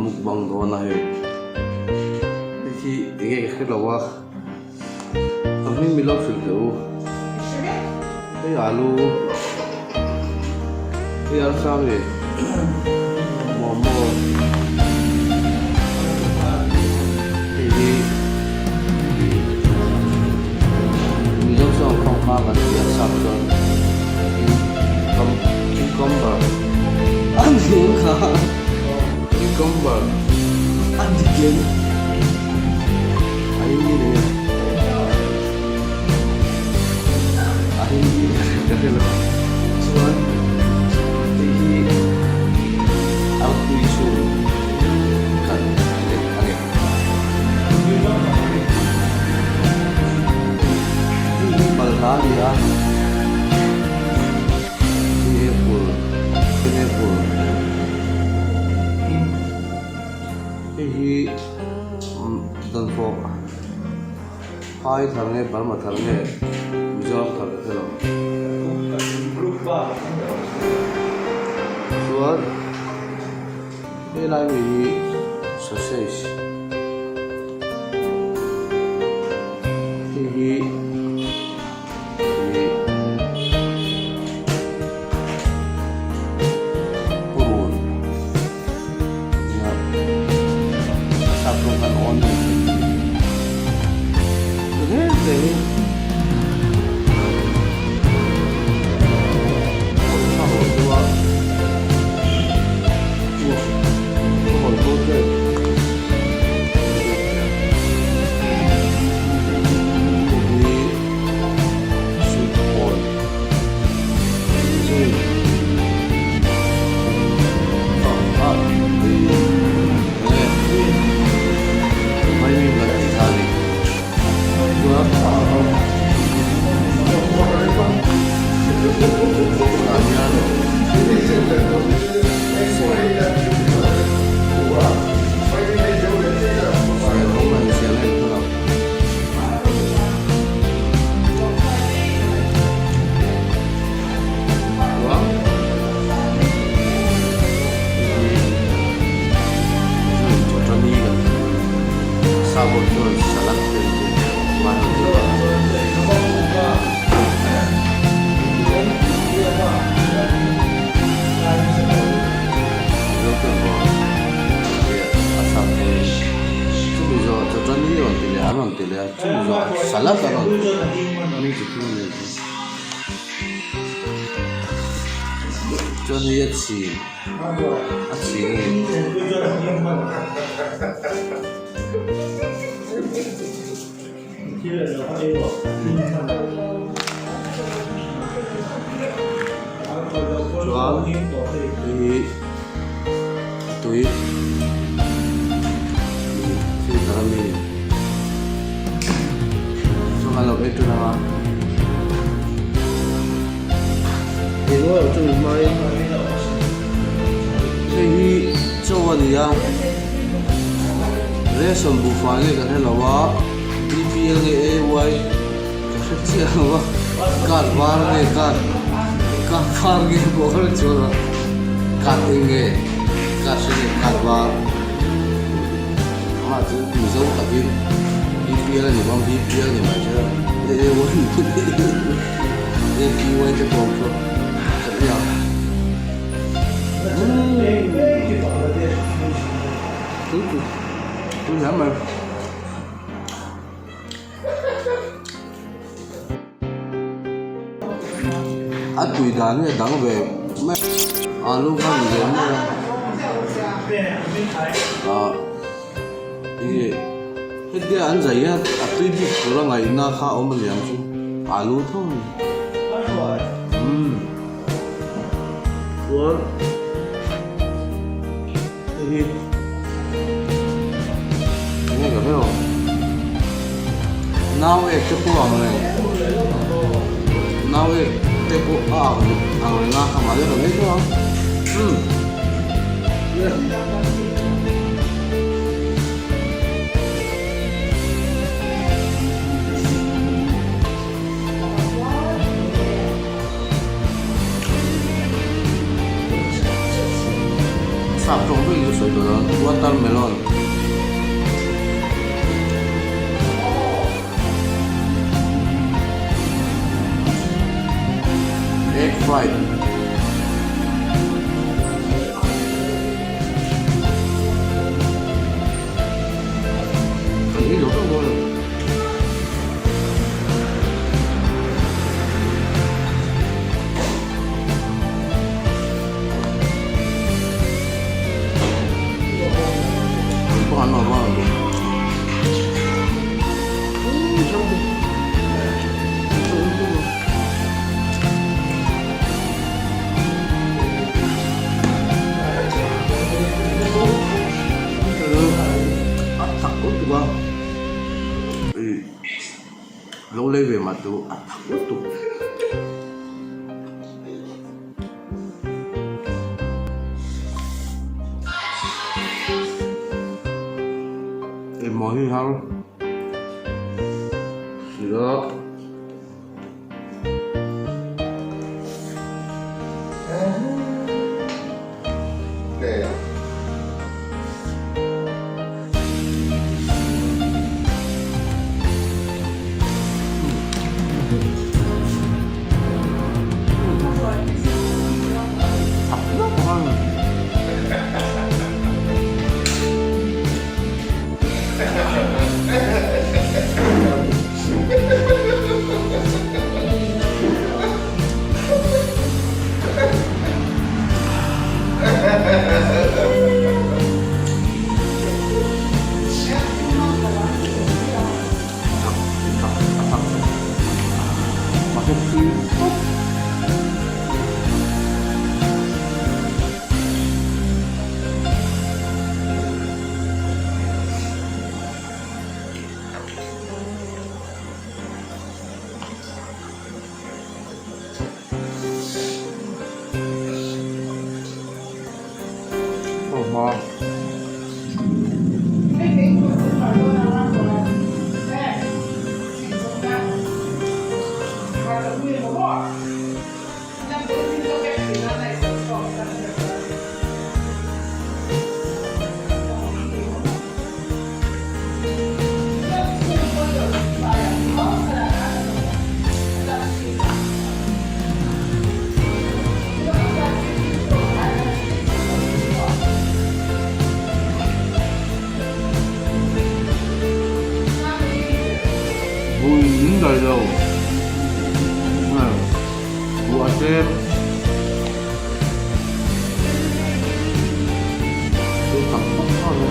mukbang dawn a hei hei hi enge ka hre lo a a hming min lo hrilh teh u hei alu hei arsa nge momo hei hi mizo chuan khawng kan ti a sap chuan cucumber a ni ang kha cucumber a dik em a hindi ni nge a hindi ka hre lo chuan hei hi artui chhung khat lek a ni. Hei hi balhla a ni a pineapple pineapple hei hi dawnfawh phai thar nge Burma thar nge Mizoram thar ka hre lo chuan. Helai mi hi sausage hei hi ih purun nia a sap rawng khan onion kan tih chu reng reng in pawlh thlak loh deuh a. Chuan hei a chhin a chhin a ni. Chuan hei tui filter ami chuan a lo ei ṭan ang a engemaw chu ni hmain hei hi chaw a ni a ration buhfai nge ka hre lo a B P L nge A Y ka hre chiah lo a card var nge card card var nge pawh ka hre chuang lo card eng nge card hre nge card var amah chu mizo takin B P L a ni bawk a B P L ni mai thei a A Y A P Y te pawh chu ka hria ang tui hle mai. A tui dan hi a dang ve mai a alu kha ni ve mai a ah ih hetia an zai hian a tui bik tur a ngaihna kha a awm a niang chu alu tho a ni umm chuan hei hi enge ka hrelo nau ek te pawh ang reng nau ek te pawh a ang ang reng a amah lek ang ei tawh ang umm Sap tawng vek in ka sawi tawh dawn. Watermelon. Egg fried. Kan ei lo deuh dawn a ni. A thak lutuk a ih lo lei ve mah chu a thak lutuk. Engmaw hi har sia. Vui min daih lo. Buh a tlem. Tui tak tak a ni.